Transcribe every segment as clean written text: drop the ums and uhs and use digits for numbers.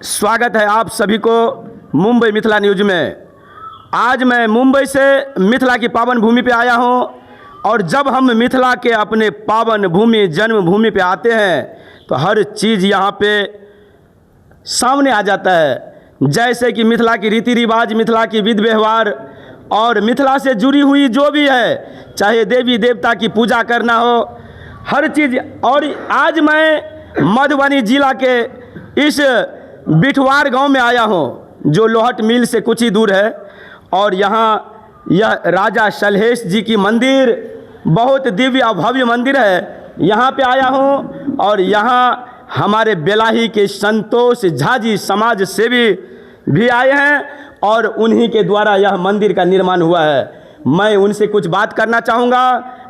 स्वागत है आप सभी को मुंबई मिथिला न्यूज में। आज मैं मुंबई से मिथिला की पावन भूमि पे आया हूं और जब हम मिथिला के अपने पावन भूमि जन्मभूमि पे आते हैं तो हर चीज़ यहाँ पे सामने आ जाता है, जैसे कि मिथिला की रीति रिवाज, मिथिला की विधि व्यवहार और मिथिला से जुड़ी हुई जो भी है, चाहे देवी देवता की पूजा करना हो, हर चीज़। और आज मैं मधुबनी जिला के इस बिठवार गांव में आया हूं, जो लोहट मिल से कुछ ही दूर है। और यहाँ यह राजा सलहेश जी की मंदिर बहुत दिव्य और भव्य मंदिर है, यहाँ पे आया हूँ। और यहाँ हमारे बेलाही के संतोष झा जी समाज सेवी भी आए हैं और उन्हीं के द्वारा यह मंदिर का निर्माण हुआ है। मैं उनसे कुछ बात करना चाहूँगा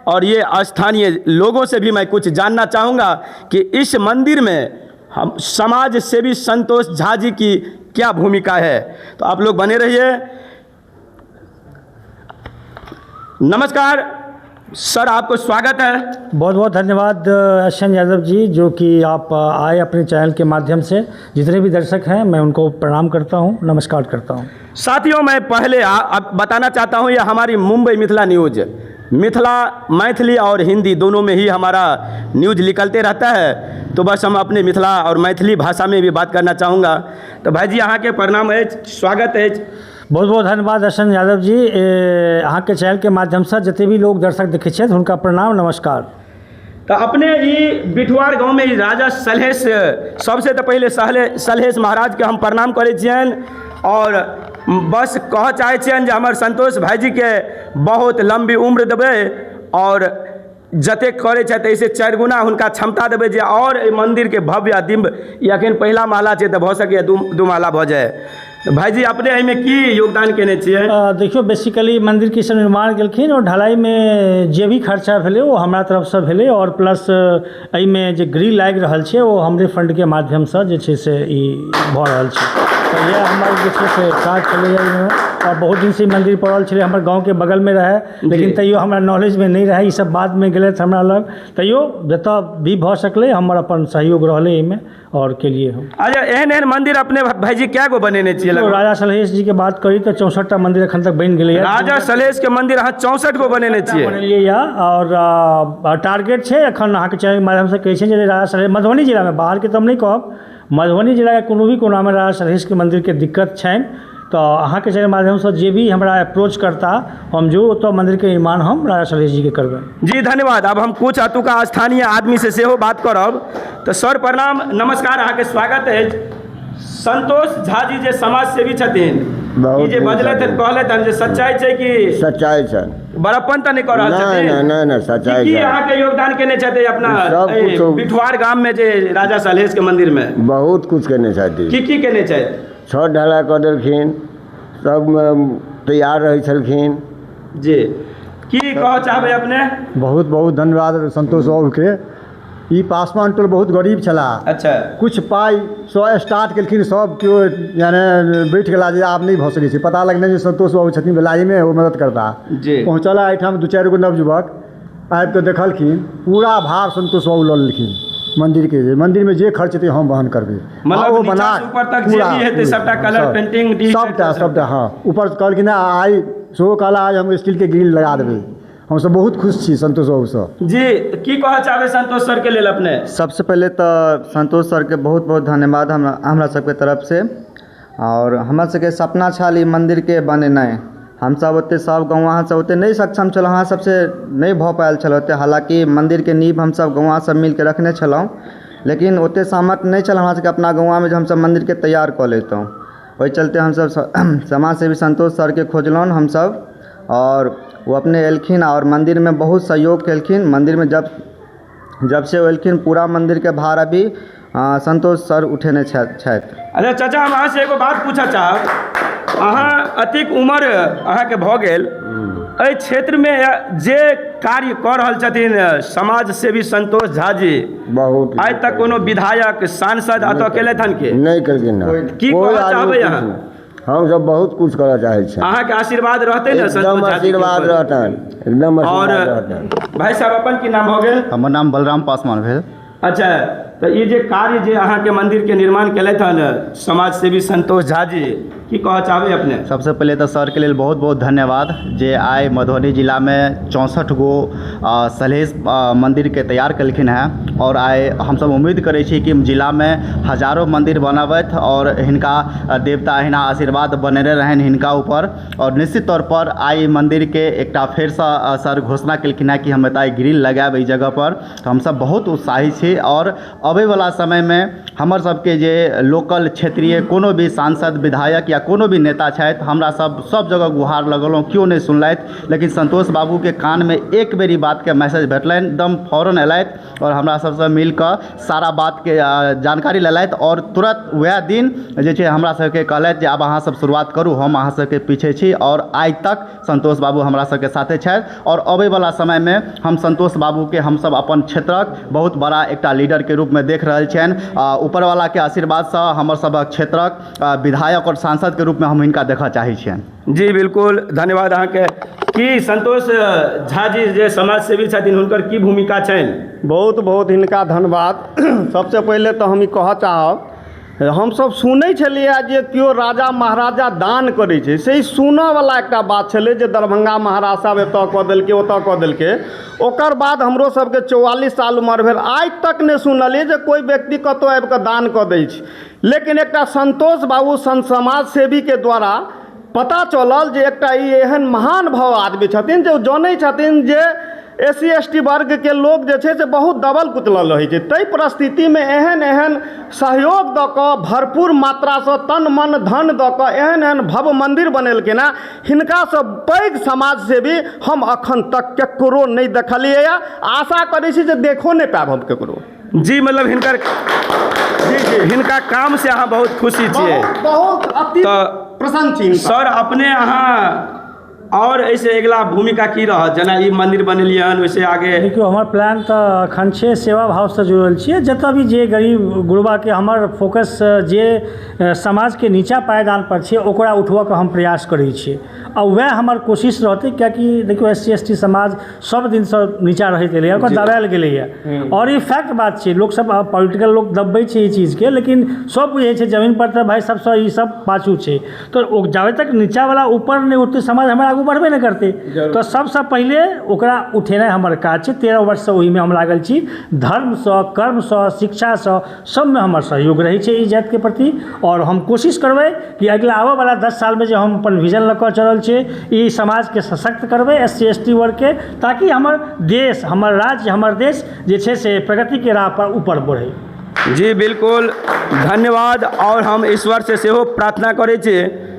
और ये स्थानीय लोगों से भी मैं कुछ जानना चाहूँगा कि इस मंदिर में हम समाज सेवी संतोष झा जी की क्या भूमिका है। तो आप लोग बने रहिए। नमस्कार सर, आपको स्वागत है। बहुत बहुत धन्यवाद एस.एन. यादव जी, जो कि आप आए अपने चैनल के माध्यम से। जितने भी दर्शक हैं मैं उनको प्रणाम करता हूं, नमस्कार करता हूं। साथियों, मैं पहले आप बताना चाहता हूं, यह हमारी मुंबई मिथिला न्यूज, मिथिला मैथिली और हिंदी दोनों में ही हमारा न्यूज निकलते रहता है। तो बस हम अपने मिथिला और मैथिली भाषा में भी बात करना चाहूँगा। तो भाई जी, अहाँ के प्रणाम है, स्वागत है। बहुत बहुत धन्यवाद एस.एन. यादव जी। अहाँ के चैनल के माध्यम से जते भी लोग दर्शक देखै छथि हुनका प्रणाम, नमस्कार। तो अपने ई बिठवार गाँव में ई राजा सलहेश, सबसे तो पहले सलहेश महाराज के हम प्रणाम करै छियनि और बस कह चाहै छियनि जे हमर संतोष भाईजी के बहुत लम्बी उम्र देबै और जतेक करै छथि ताहिसँ 4 गुना हुनका क्षमता देबै जे और एहि मन्दिरके भव्य आ दिव्य, ई अखन पहिला महला छै तऽ भऽ सकैए दू महला भऽ जाय। तऽ भाईजी, अपने एहिमे की योगदान केने छियै? देखियौ, बेसिकली मन्दिरके सब निर्माण केलखिन और ढलाइमे जे भी खर्चा भेलै ओ हमरा तरफसँ भेलै और प्लस एहिमे जे ग्रिल लागि रहल छै ओ हमरे फंडके माध्यमसँ जे छै से ई भऽ रहल छै। तऽ इएह हमर जे छै से काज छलैए एहिमे। और बहुत दिनसँ ई मन्दिर पड़ल छलै, हमर गाँवके बगलमे रहै, लेकिन तैयो हमरा नॉलेजमे नहि रहै, ई सब बादमे गेलथि हमरा लग। तैयो जतऽ भी भऽ सकलै हमर अपन सहयोग रहलै एहिमे और केलिए हम। अच्छा, एहन एहन मंदिर अपने भाईजी कै गो बनेने छियै? तो राजा सलहेश जी के बात करी तऽ 64टा मंदिर एखन तक बनि गेलैए। राजा सलहेश के मंदिर अहाँ 64 गो बनेने छियै? बनेलियै यऽ और टारगेट छै एखन अहाँके चैनलके माध्यमसँ कहै छै जे राजा सलहेश मधुबनी जिलामे, बाहरके तऽ हम नहि कहब, मधुबनी जिलाके कोनो भी कोनामे राजा सलहेशके मन्दिरके दिक्कत छनि तऽ अहाँके चैनल माध्यमसँ जे भी हमरा अप्रोच करता हम जरूर ओतऽ मन्दिरके निर्माण हम राजा सलहेश जीके करबनि। जी धन्यवाद। अब हम कुछ अतुका स्थानीय आदमी से सेहो बात करब। तऽ सर प्रणाम, नमस्कार, अहाँके स्वागत अछि। संतोष झा जी जे समाज सेवी छथिन, ई जे बजलथि हन, कहलथि हन जे सच्चाई छै कि? सच्चाई छै। बड़प्पन तऽ नहि कऽ रहल छथिन? नहि नहि नहि, सच्चाई की अहाँके योगदान केने छथि अपना बिठवार गाम में जे राजा सलहेश के मंदिर में? बहुत कुछ केने छथि। की की केने छथि? छत ढलाई कऽ देलखिन, सब तैयार रहै छलखिन। जी, की कहऽ चाहबै अपने? बहुत बहुत धन्यवाद संतोष बाबूके। ई पासवान टोल बहुत गरीब छलाह। अच्छा। कुछ पाइसँ स्टार्ट केलखिन, सब केओ यानि बैठ गेला जे आब नहि भऽ सकै छै। पता लगलै जे संतोष बाबू छथिन बेलाहीमे, ओ मदद करता। जी। पहुँचला एहिठाम 2-4 गो नवयुवक आबि कऽ देखलखिन, पूरा भार संतोष बाबू लऽ लेलखिन मन्दिरके, जे मन्दिरमे जे खर्च हेतै हम वहन करबै। मतलब ओ बना ऊपर तक जे भी हेतै सबटा कलर पेंटिंग सबटा सबटा। हाँ, ऊपर कहलखिन आइ सेहो कहला आज हम स्टीलके ग्रिल लगा देबै। हमसब बहुत खुश छी संतोष बाबूसँ। जी, की कहऽ चाहबै संतोष सर के लेल अपने? सबसँ पहिले तऽ संतोष सरके बहुत बहुत धन्यवाद हमरा सबके तरफसँ। और हमरा सबके सपना छल ई मन्दिरके बनेनाइ। हमसब ओते सब गौआँ सब ओते नहि सक्षम छलहुँ, हमरा सबसँ नहि भऽ पायल छल ओते। हालाँकि मन्दिरके नींव हमसब गौआँ सब मिलके रखने छलहुँ, लेकिन ओते सामर्थ्य नहि छल हमरा सबके अपना गौआँमे जे हमसब मन्दिरके तैयार कऽ लैतहुँ। ओहि चलते हमसब समाजसेवी संतोष सरके खोजलहुँ हमसब और ओ अपने एलखिन और मन्दिरमे बहुत सहयोग केलखिन। मन्दिरमे जब से ओ एलखिन पूरा मन्दिरके भार अभी संतोष सर उठेने छथि। अच्छा चाचा, हम अहाँसँ एगो बात पूछऽ चाहब। अहाँ अतिक उम्र अहाँके भऽ गेल, एहि क्षेत्रमे जे कार्य कऽ रहल छथिन समाज सेवी संतोष झा जी, बहुत आइ तक कोनो विधायक सांसद एतऽ केलथि हन के? नहि केलखिन हन। की कहऽ चाहबै अहाँ? हमसब बहुत कुछ करऽ चाहै छी। अहाँके आशीर्वाद रहतै ने? एकदम आशीर्वाद रहतनि, एकदम आशीर्वाद रहतनि। भाई साहब, अपन की नाम भऽ गेल? हमर नाम बलराम पासवान भेल। अच्छा, तऽ ई जे कार्य जे अहाँके मन्दिरके निर्माण केलथि हन समाज सेवी संतोष झा जी, की कहऽ चाहबै अपने? सबसँ पहिले तऽ सरके लेल बहुत बहुत धन्यवाद जे आइ मधुबनी जिलामे 64 गो सलहेश मन्दिरके तैयार केलखिन हेँ। आओर आइ हमसब उम्मीद करै छी कि जिलामे हजारो मन्दिर बनबथि आओर हिनका देवता अहिना आशीर्वाद बनेने रहनि हिनका ऊपर। आओर निश्चित तौरपर आइ मन्दिरके एकटा फेरसँ सर घोषणा केलखिन हेँ कि हम एतऽ ग्रिल लगायब एहि जगहपर, तऽ हमसब बहुत उत्साहित छी। आओर अबैवला समयमे हमर सबके जे लोकल क्षेत्रीय कोनो भी सांसद विधायक या कोनो भी नेता छथि, हमरा सब सब जगह गुहार लगौलहुँ, केओ नहि सुनलथि, लेकिन संतोष बाबूके कानमे एक बेर ई बातके मैसेज भेटलनि, एकदम फौरन अयलथि आओर हमरा सबसँ मिलकऽ सारा बातके जानकारी लेलथि आओर तुरत वएह दिन जे छै हमरा सबके कहलथि जे आब अहाँ सब शुरुआत करू, हम अहाँ सबके पीछे छी। आओर आइ तक संतोष बाबू हमरा सबके साथे छथि आओर अबैवला समयमे हम संतोष बाबूके हमसब अपन क्षेत्रक बहुत बड़ा एकटा लीडरके रूपमे देख रहल छियनि। ऊपरवलाके आशीर्वादसँ हमर सबक क्षेत्रक विधायक आओर सांसदके रूपमे हम हिनका देखऽ चाहै छियनि। जी बिल्कुल, धन्यवाद अहाँके। की संतोष झा जी जे समाज सेवी छथिन हुनकर की भूमिका छनि? बहुत बहुत हिनका धन्यवाद। सबसँ पहिले तऽ हम ई कहऽ चाहब, हमसब सुनै छलियै जे केओ राजा महाराजा दान करै छै, से ई सुनऽवला एकटा बात छलै जे दरभंगा महाराज साहब एतऽ कऽ देलकै ओतऽ कऽ देलकै। ओकर बाद हमरो सबके 44 साल उमर भेल, आइ तक नहि सुनलियै जे कोइ व्यक्ति कतहु आबिकऽ दान कऽ दै छै। लेकिन एकटा संतोष बाबू सन समाज सेवीके द्वारा पता चलल जे एकटा ई एहन महान भाव आदमी छथिन जे ओ जनै छथिन जे एस सी एस टी वर्गके लोक जे छै से बहुत दबल कुचलल रहै छै। ताहि परिस्थितिमे एहन एहन सहयोग दऽ कऽ भरपूर मात्रासँ तन मन धन दऽ कऽ एहन एहन भव्य मन्दिर बनेलखिन हेँ। हिनकासँ पैघ समाजसेवी हम अखन तक ककरो नहि देखलियै हँ, आशा करै छी जे देखो नहि पायब हम ककरो। जी मतलब हिनकर जी जी हिनका काम से अहाँ बहुत खुशी छियै? बहुत अति तऽ प्रसन्न छी। सर अपने अहाँ और एहिसँ अगिला भूमिका की रहत, जेना ई मन्दिर बनेलियै हन ओहिसँ आगे? देखियौ, हमर प्लान तऽ अखन छै सेवा भावसँ जुड़ल छियै, जतऽ भी जे गरीब गुरबाके हमर फोकस जे समाजके नीचा पायदान पर छै ओकरा उठबऽके हम प्रयास करै छियै आ वएह हमर कोशिश रहतै। कियाकि देखियौ, एस सी एस टी समाज सब दिनसँ नीचा रहैत एलैए, ओकरा दबायल गेलैए आओर ई फैक्ट बात छै। लोकसब पॉलिटिकल लोक दबबै छै ई चीजके, लेकिन सब बुझै छै जमीन पर तऽ भाइ सबसँ ई सब पाछू छै। तऽ ओ जाबे तक नीचावला ऊपर नहि उठतै समाज हमर आगू बढ़बे नहि करतै। तऽ सबसँ पहिले ओकरा उठेनाइ हमर काज छै। 13 वर्षसँ ओहिमे हम लागल छी। धर्मसँ, कर्मसँ, शिक्षासँ सबमे हमर सहयोग रहै छै ई जातिके प्रति। आओर हम कोशिश करबै कि अगिला आबऽवला 10 सालमे जे हम अपन विजन लऽ कऽ चलल छियै, ई समाजके सशक्त करबै एस सी एस टी वर्गके, ताकि हमर देश, हमर राज्य, हमर देश जे छै से प्रगतिके राह पर ऊपर बढ़ै। जी बिल्कुल, धन्यवाद। आओर हम ईश्वर से सेहो प्रार्थना करै छी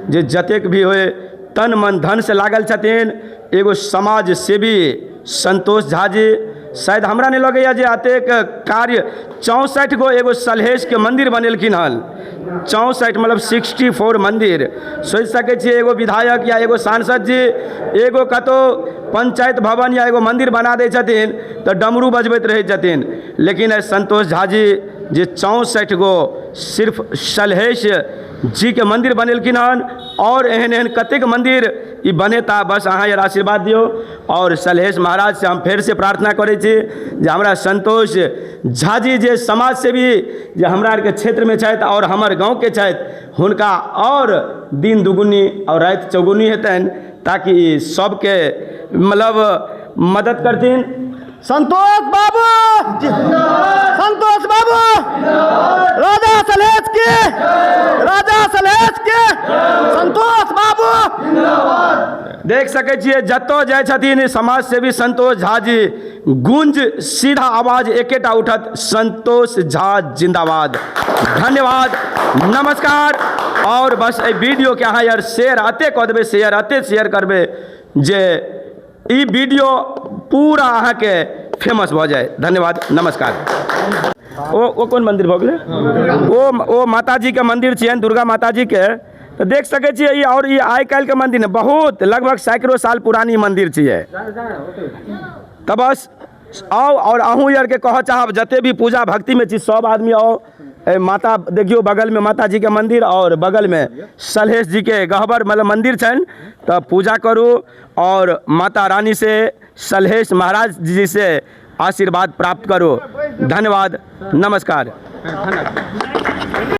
जे जतेक भी होय तन मन धन से लागल छथिन एगो समाज सेवी संतोष झा जी, शायद हमरा नहि लगैए जे एतेक कार्य 64 गो एगो सलहेशके मन्दिर बनेलखिन हन, 64 मतलब 64 मन्दिर। सोचि सकै छियै एगो विधायक या एगो सांसद जी एगो कतहु पंचायत भवन या एगो मन्दिर बना दै छथिन तऽ डमरू बजबैत रहै छथिन, लेकिन संतोष झा जी जे 64 गो सिर्फ सलहेश जीके मन्दिर बनेलखिन हन और एहन एहन कतेक मन्दिर ई बनेता, बस अहाँ यार आशीर्वाद दियौ। और सलहेश महाराज से हम फेरसँ प्रार्थना करै छी जे हमरा संतोष झा जी जे समाज सेवी जे हमरा आरके क्षेत्रमे छथि और हमर गाँवके छथि, हुनका और दिन दुगुनी और राति चौगुनी हेतनि, ताकि ई सबके मतलब मदद करथिन। संतोष बाबू, संतोष बाबू, राजा सलहेश के, राजा सलहेश के, संतोष बाबू। देख सकै छियै जतऽ जाइ छथिन समाज सेवी संतोष झा जी, गूंज सीधा आवाज एकेटा उठत, संतोष झा जिंदाबाद। धन्यवाद, नमस्कार। और बस एहि वीडियोके अहाँ यार शेयर एते कऽ देबै, शेयर एते शेयर करबै जे ई वीडियो पूरा अहाँके फेमस भऽ जाय। धन्यवाद, नमस्कार। ओ कोन मंदिर भऽ गेलै? ओ माताजीके मंदिर छियनि, दुर्गा माताजीके। तऽ देख सकै छियै ई, और ई आइ काल्हिके मंदिर नहि, बहुत लगभग सैकड़ो साल पुरानी मंदिर छियै। तऽ बस आउ, और अहूँ आरके कहऽ चाहब जते भी पूजा भक्तिमे छी सब आदमी आउ। ए माता देखियौ बगलमे माताजीके मंदिर और बगलमे सलहेश जीके गहबर मतलब मंदिर छनि, तऽ पूजा करू और माता रानी से सलहेश महाराज जी से आशीर्वाद प्राप्त करो। धन्यवाद, नमस्कार।